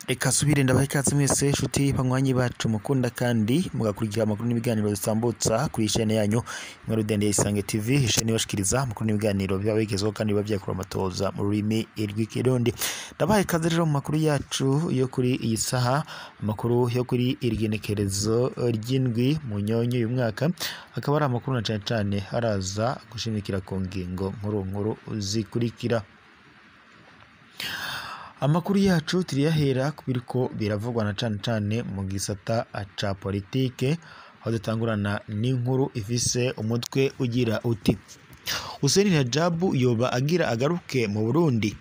Reka subire ndabaha ikaze mwese nshuti banywanyi bacu mukunda kandi mugakurikira amakuru n'ibiganiro dutambutsa kuri chaîne yanyu Inkuru Ndende Isange TV, chaîne ibashikiriza amakuru n'ibiganiro biba bigezweho kandi biba vyakura amatoza mu rurimi rw'ikirundi. Ndabaha ikaze rero mu makuru yacu yo kuri iyi saha, amakuru yo kuri iri genekerezo ry'indwi mu nyonyo uyu mwaka, akaba ari amakuru na cane cane araza gushimikira ku ngingo nkuru nkuru zikurikira. Amakuru yacu turiyahera kubiriko biravugwa na cane cane mu gisata ca politike, aho dutangurana n'inkuru ifise umutwe ugira uti: Hussein Rajabu yoba agira agaruke mu Burundi.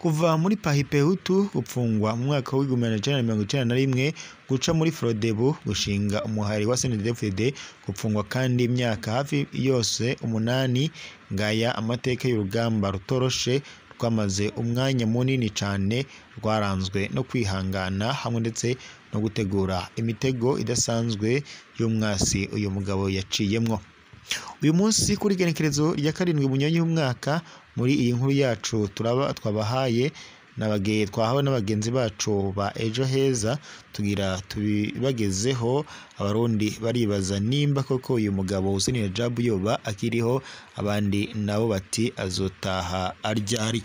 Kuva muri Pahipehutu gupfungwa mu mwaka w'1991 guca muri Frodebu gushinga umuhari wa CNDD-FDD gupfungwa kandi imyaka hafi yose 8, ngaya amateka y'urugamba rutoroshe rwamaze umwanya munini cane, rwaranzwe no kwihangana hamwe ndetse no gutegura imitego idasanzwe y'umwasi uyu mugabo yaciyemwo. Uyu munsi kuri igenekerezo rya 7 Munyonyo y'umwaka, muri iyi nkuru yacu turaba twabahaye twahawe n'abagenzi bacu ba Ejo Heza, tugira tubibagezeho. Abarundi baribaza nimba koko uyu mugabo Hussein Rajabu yoba akiriho, abandi nabo bati azotaha aryari.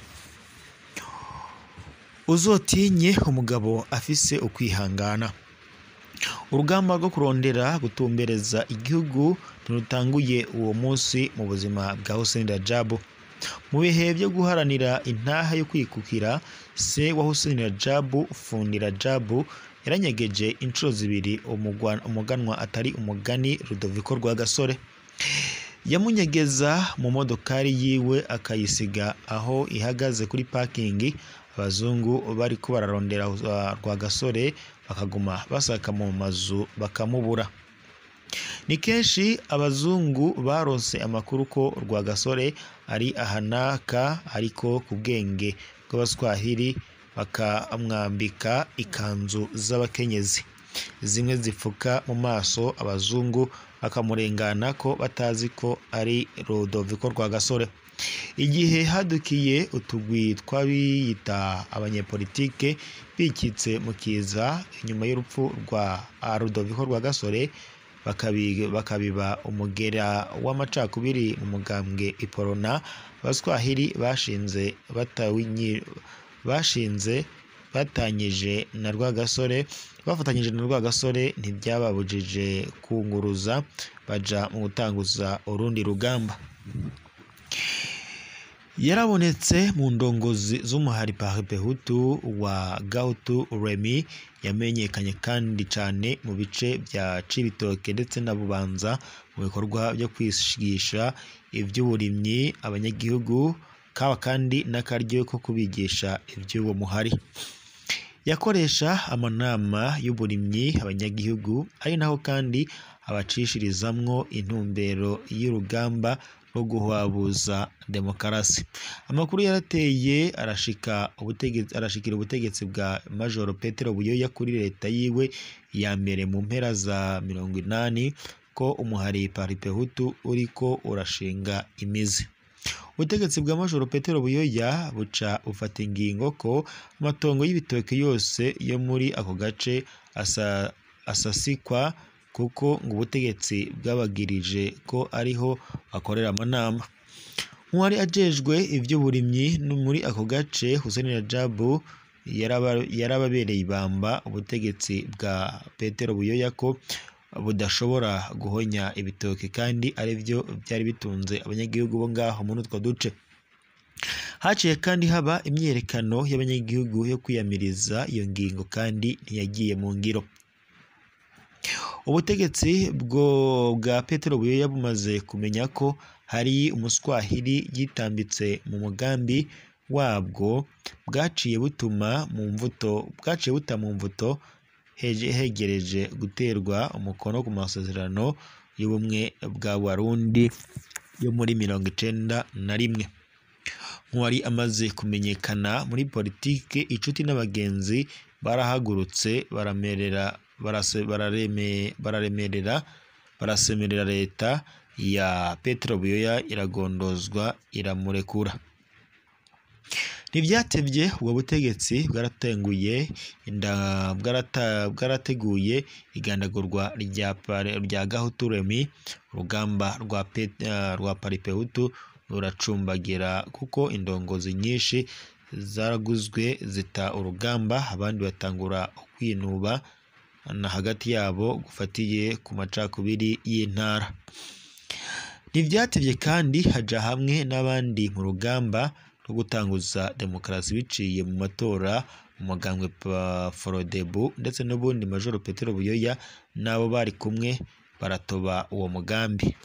Uzotinye umugabo afise ukwihangana. Urugamba rwo kurondera gutumbereza igihugu ntirutanguye uwo munsi mu buzima bwa Hussein Rajabu. Mu bihe byo guharanira intaha yo kwikukira, se wa Hussein Rajabu, Fundi Rajabu, yaranyegeje inshuro zibiri umuganwa atari umugani Rudoviko Rwagasore. Yamunyegeza mu modokari yiwe akayisiga aho ihagaze kuri parking, abazungu bariko bararondera Rwagasore bakaguma basaka mu mazu bakamubura. Ni kenshi abazungu baronse amakuru ko Rwagasore ari ahanaka, ariko ku bwenge bw'abaswahili bakamwambika ikanzu z'abakenyezi zimwe zipfuka mu maso, abazungu bakamurengana ko batazi ko ari Rudoviko Rwagasore. Igihe hadukiye utugwi tw'abiyita abanyepolitike bikitse mu kiza inyuma y'urupfu rwa Rudoviko Rwagasore, bakabiba umugera w'amacakubiri mu mugambwe Iporona, abaswahili bashinze batanyije na Rwagasore, bafatanyije na Rwagasore ntibyababujije kunguruza baja mu gutanguza urundi rugamba. Yarabonetse mu ndongozi z'umuhari Pahipehutu wa Gahutu Remy, yamenyekanye kandi cane mu bice bya Cibitoke ndetse na Bubanza mu bikorwa byo kwigisha ivy'uburimyi abanyagihugu, kaba kandi n'akaryo ko kubigisha ivy'uwo muhari. Yakoresha amanama y'uburimyi abanyagihugu, ari naho kandi abacishirizamwo intumbero y'urugamba rwo guhabuza demokarasi. Amakuru yarateye arashikira ubutegetsi bwa Majoro Petero Buyoya kuri leta yiwe ya mbere mu mpera za 80 ko umuhari Paripehutu uriko urashinga imizi. Ubutegetsi bwa Majoro Petero Buyoya buca bufata ingingo ko amatongo y'ibitoke yose yo muri ako gace asasikwa, kuko ngo ubutegetsi bwabagirije ko ariho bakorera amanama. Nk'uwari ajejwe ivy'uburimyi muri ako gace, Hussein Rajabu yarababereye ibamba ubutegetsi bwa Petero Buyoya ko budashobora guhonya ibitoke kandi arivyo byari bitunze abanyagihugu bo ngaho muri utwo duce. Haciye kandi haba imyiyerekano y'abanyagihugu yo kwiyamiriza iyo ngingo kandi ntiyagiye mu ngiro. Ubutegetsi bwa Petero Buyoya bumaze kumenya ko hari umuswahili yitambitse mu mugambi wabwo, bwaciye buta mu mvuto hegereje guterwa umukono ku masezerano y'ubumwe bwa Barundi yo muri 91. Nk'uwari amaze kumenyekana muri politike, inshuti n'abagenzi barahagurutse barasemerera leta ya Petero Buyoya iragondozwa iramurekura. Ntivyatevye ubwo butegetsi bwarateguye igandagurwa rya Gahutu Remy. Urugamba rwa Paripehutu ruracumbagira kuko indongozi nyinshi zaraguzwe zita urugamba, abandi batangura kwinuba na hagati yabo gufatiye ku macakubiri y'intara. Ntivyatevye kandi haja hamwe n'abandi mu rugamba rwo gutanguza demokarasi biciye mu matora mu mugambwe Frodebu, ndetse n'ubundi Majoro Petero Buyoya n'abo bari kumwe baratoba uwo mugambi.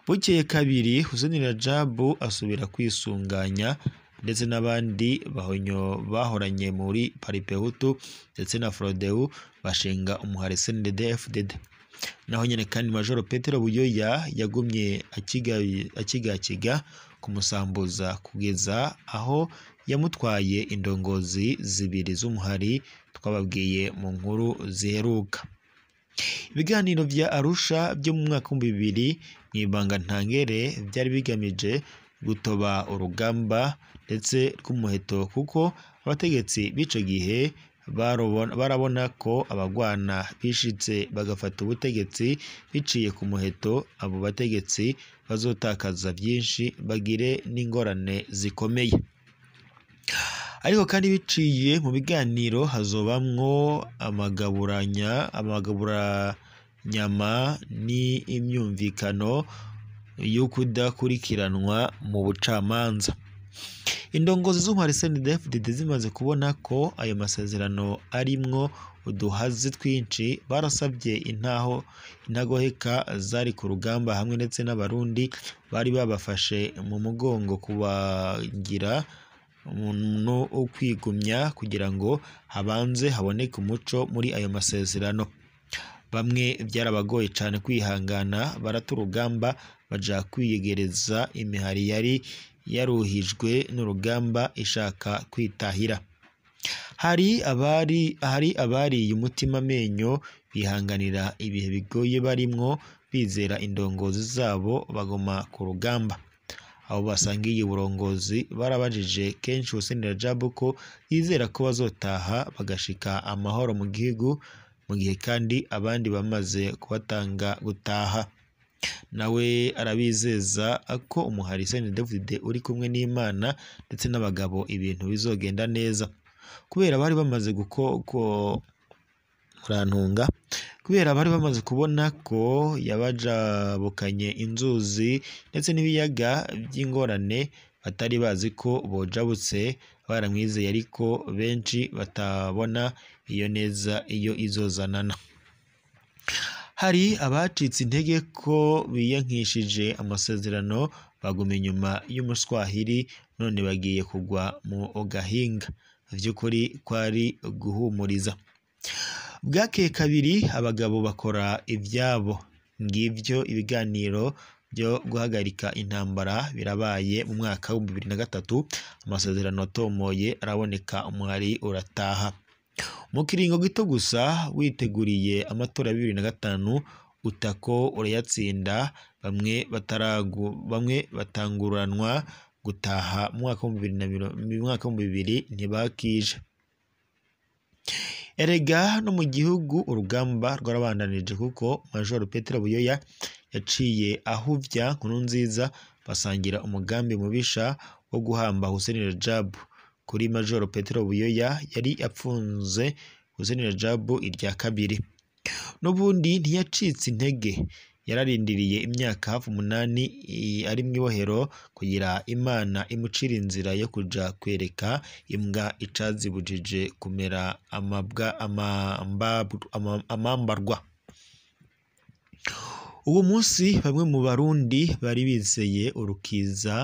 Bukeye kabiri Hussein Rajabu asubira kwisunganya ndetse n'abandi bahoranye muri Paripehutu ndetse na Frodeu bashinga umuhari CNDD-FDD. Naho nyene kandi Majoro Petero Buyoya yagumye akigakiga kumusambuza kugeza aho yamutwaye indongozi zibiri z'umuhari twababwiye mu nkuru ziheruka. Ibiganiro vya Arusha byo mu mwaka 2000 mw'ibanga ntangere byari bigamije gutoba urugamba ndetse rw'umuheto, kuko abategetsi b'ico gihe barabona ko abagwana bishitse bagafata ubutegetsi biciye ku muheto, abo bategetsi bazotakaza byinshi bagire n'ingorane zikomeye. Ariko kandi biciye mu biganiro hazobamwo amagaburanyama n'imyumvikano y'ukudakurikiranwa mu bucamanza. Indongozi z'umuhari CNDD-FDD zimaze kubona ko ayo masezerano arimwo uduhazi twinshi, barasabye intagoheka zari ku rugamba hamwe ndetse n'abarundi bari babafashe mu mugongo kubagira no kwigumya kugira ngo habanze haboneke umuco muri ayo masezerano. Bamwe byarabagoye cyane kwihangana, barata urugamba baja kwiyegereza imihari yari yaruhijwe n'urugamba ishaka kwitahira. Hari abariye umutima amenyo bihanganira ibihe bigoye barimwo, bizera indongozi zabo bagoma ku rugamba. Abo basangiye uburongozi barabajije kenshi Hussein Rajabu ko yizera ko bazotaha bagashika amahoro mu gihugu, mu gihe kandi abandi bamaze kubatanga gutaha. Nawe arabizeza ko umuhari CNDD-FDD uri kumwe n'Imana ndetse n'abagabo ibintu bizogenda neza. Kubera bari bamaze kubona ko yabajabukanye inzuzi ndetse n'ibiyaga by'ingorane batari bazi ko bojabutse, baramwizeye ariko benshi batabona iyo neza iyo izozanana. Hari abacitse intege ko biyankishije amasezerano baguma inyuma y'umuswahili, none bagiye kugwa mu gahinga. Vy'ukuri kwari guhumuriza. Bwakeye kabiri abagabo bakora ivyabo. Ngivyo ibiganiro byo guhagarika intambara birabaye mu mwaka wa 2003, amasezerano atomoye araboneka, umuhari urataha. Mu kiringo gito gusa witeguriye amatora ya 2005 utako urayatsinda, bamwe batanguranwa gutaha mu mwaka wa 2000 ntibakije. Erega no mu gihugu urugamba rwarabandanije, kuko Major Petero Buyoya yaciye ahuvya Nkurunziza basangira umugambi mubisha wo guhamba Hussein Rajabu. Kuri Major Petero Buyoya yari apfunze Hussein Rajabu irya kabiri. N'ubundi ntiyacitse intege, yararindiriye imyaka hafi 8 ari mw'ibohero kugira Imana imucira inzira yo kuja kwereka imbwa icazibujije kumera amambarwa. Uwo munsi bamwe mu Barundi bari bizeye urukiza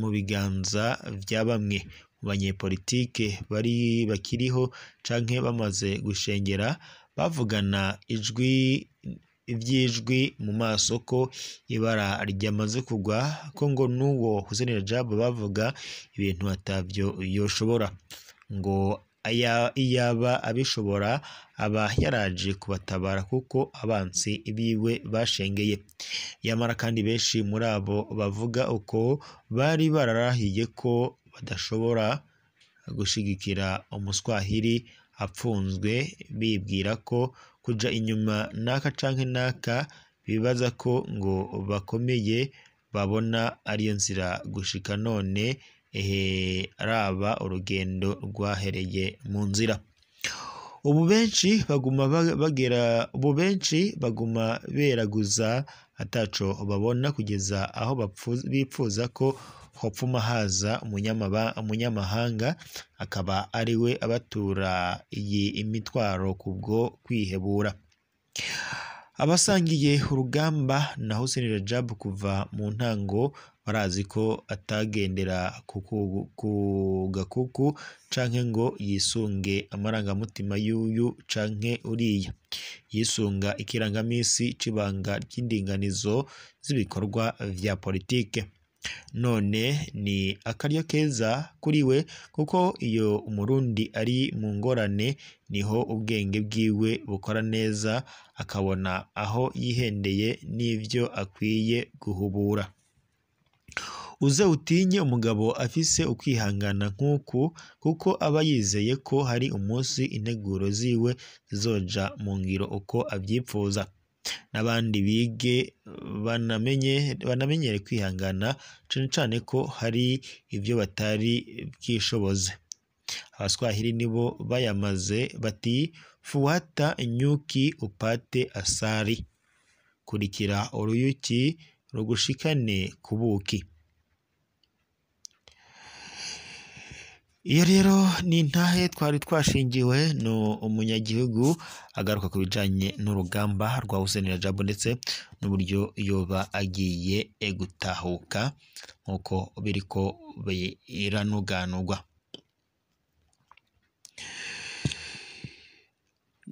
mu biganza vya bamwe mu banyepolitike bari bakiriho canke bamaze gushengera, bavugana ivy'ijwi mu maso ko ibara ryamaze kugwa, ko ngo n'uwo Hussein Rajabu bavuga ibintu atavyo yoshobora, ngo Iyaba abishobora aba yaraje kubatabara kuko abansi biwe bashengeye. Yamara kandi benshi muri abo bavuga uko bari bararahiye ko badashobora gushigikira umuswahili apfunzwe, bibwira ko kuja inyuma naka canke naka bibaza ko ngo bakomeye babona ariyo nzira gushika none. Ehe, raba urugendo rwahereye mu nzira. Ubu benshi baguma bagera, ubu benshi baguma beraguza ataco babona kugeza aho bipfuza ko hopfuma haza umunyamahanga akaba ariwe abatura iyi imitwaro kubwo kwihebura. Abasangiye urugamba na Hussein Rajab kuva mu ntango barazi ko atagendera ku gakuku canke ngo yisunge amarangamutima y'uyu canke uriya. Yisunga ikirangamisi c'ibanga ry'indinganizo z'ibikorwa vya politike. None ni akaryo keza kuri we, kuko iyo umurundi ari mu ngorane niho ubwenge bwiwe bukora neza, akabona aho yihendeye n'ivyo akwiye guhubura. Uze utinye umugabo afise ukwihangana nk'uku, kuko aba yizeye ko hari umunsi integuro ziwe zizoja mu ngiro uko avyipfuza. N'abandi bige banamenyere kwihangana, cane cane ko hari ivyo batari bwishoboze. Abaswahili nibo bayamaze bati fuata nyuki upate asali, kurikira uruyuki rugushikane ku buki. Iyo rero ni intahe twari twashingiwe no umunyagihugu agaruka ku bijanye n'urugamba rwa Hussein Rajab ndetse n'uburyo yoba agiye gutahuka nk'uko biriko biranuganurwa.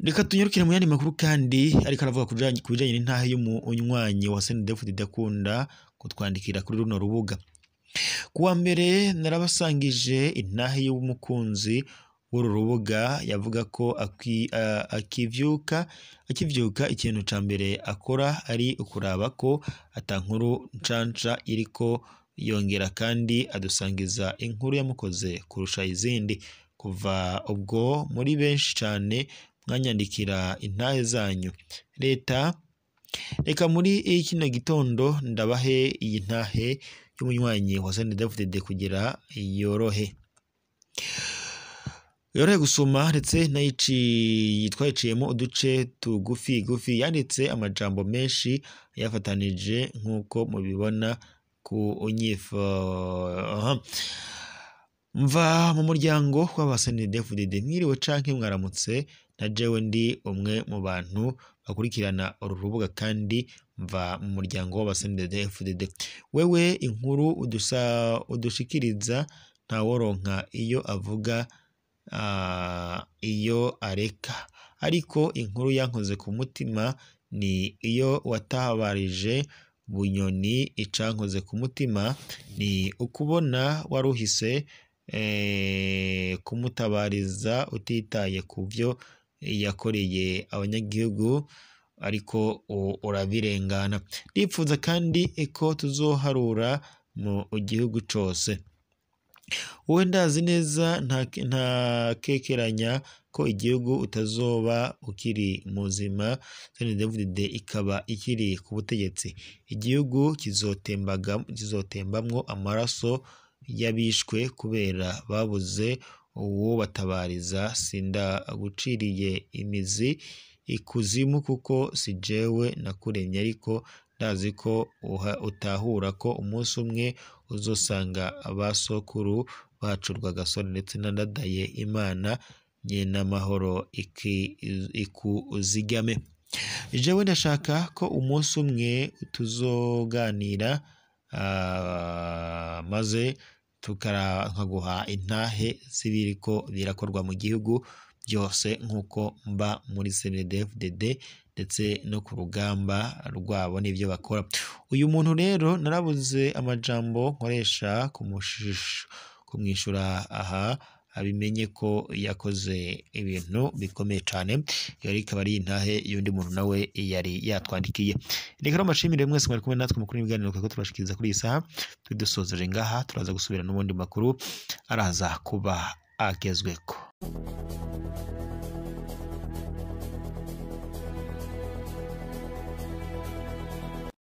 Reka tunyarukire mu yandi makuru kandi ariko aravuga ku bijanye n'intahe y'umunywanyi wa CNDD-FDD akunda kutwandikira kuri runo rubuga. Kuwa mbere narabasangije intahe y'umukunzi w'uru rubuga yavuga ko akivyuka ikintu ca mbere akora ari ukuraba ko ata nkuru ncanca iriko yongera, kandi adusangiza inkuru yamukoze kurusha izindi. Kuva ubwo muri benshi cane mwanyandikira intahe zanyu. Leta reka muri kino gitondo ndabahe iyi ntahe y'umunywanyi wa CNDD-FDD kugira yorohe gusoma, ndetse twayiciyemo uduce tugufi gufi. Yanditse amajambo menshi yafatanije nk'uko mubibona ku nyifo. Mva mu muryango w'aba CNDD-FDD, mwiriwe canke mwaramutse, na jewe ndi umwe mu bantu bakurikirana uru rubuga kandi mva mu muryango w'aba CNDD-FDD. Wewe inkuru udushikiriza ntaworonka iyo avuga iyo areka, ariko inkuru yankoze ku mutima ni iyo watabarije Bunyoni. Icankoze ku mutima ni ukubona waruhise kumutabariza utitaye ku byo yakoreye abanyagihugu, ariko urabirengana. Ndipfuza kandi ko tuzoharura mu gihugu cose. Wowe ndazi neza ntakekeranya ko igihugu utazoba ukiri muzima, CNDD-FDD ikaba ikiri ku butegetsi. Igihugu kizotembamwo amaraso y'abishwe kubera babuze uwo batabariza. Sindaguciriye imizi ikuzimu kuko si jewe nakuremye, ariko ndazi ko utahura ko umunsi umwe uzosanga abasokuru bacu Rwagasore ndetse na Ndadaye. Imana nyenamahoro ikuzigame. Jewe ndashaka ko umunsi umwe tuzoganira maze nkaguha intahe z'ibiriko birakorwa mu gihugu byose nk'uko mba muri CNDD-FDD ndetse no ku rugamba rwabo n'ibyo bakora. Uyu muntu rero narabuze amajambo nkoresha kumwishura aha, abimenye ko yakoze ibintu bikomeye cane. Iyo ikaba ari intahe y'undi muntu nawe yari yatwandikiye. Reka rero mbashimire mwese mwari kumwe natwe mukuru ibiganiro kuko turabashikiriza kuri iyi saha. Tudusozeje ngaha, turaza gusubira n'ubundi makuru araza kuba agezweko.